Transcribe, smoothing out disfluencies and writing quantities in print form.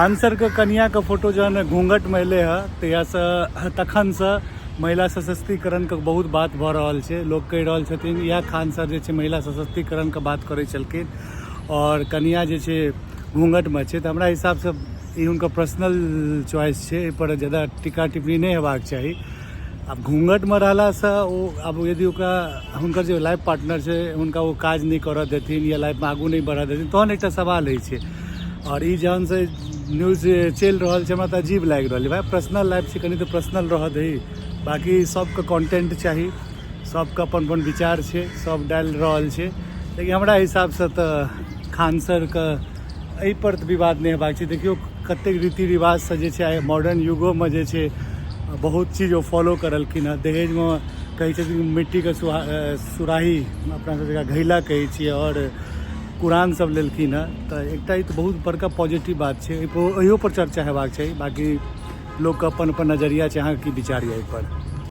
खान सरके कनियाके फोटो जहन घूँघटमे एलै हँ तहियासँ तखनसँ महिला सशक्तिकरणके बहुत बात भऽ रहल छै। लोक कहि रहल छथिन इएह खान सर जे छै महिला सशक्तिकरणके बात करै छलखिन आओर कनिया जे छै घूँघटमे छै, तऽ हमरा हिसाबसँ ई हुनकर पर्सनल चॉइस छै, एहिपर ज्यादा टीका टिप्पणी नहि हेबाक चाही। आब घूँघटमे रहलासँ ओ आब यदि ओकरा हुनकर जे लाइफ पार्टनर छै हुनका ओ काज नहि करऽ देथिन या लाइफमे आगू नहि बढ़ऽ देथिन तहन एकटा सवाल होइ छै। आओर ई जहन से न्यूज चलि रहल छै हमरा तऽ अजीब लागि रहल यऽ। भाइ पर्सनल लाइफ छै, कनि तऽ पर्सनल रहऽ दही। बाँकी सबके कॉन्टेंट चाही, सबके अपन अपन विचार छै, सब डालि रहल छै, लेकिन हमरा हिसाबसँ तऽ खान सरके एहिपर तऽ विवाद नहि हेबाक छै। देखियौ कतेक रीति रिवाजसँ जे छै आइ मॉडर्न युगोमे जे छै बहुत चीज ओ फॉलो करलखिन हँ। दहेजमे कहै छथिन मिट्टीके सुराही, अपना सब जकरा घैला कहै छियै, आओर कुरान सब लेलखिन हँ, तऽ एकटा ई तऽ बहुत बड़का पॉजिटिव बात छै। एहिपर ओहिओपर चर्चा हेबाक चाही। बाँकी लोकके अपन अपन नजरिया छै। अहाँके की विचार यऽ एहिपर?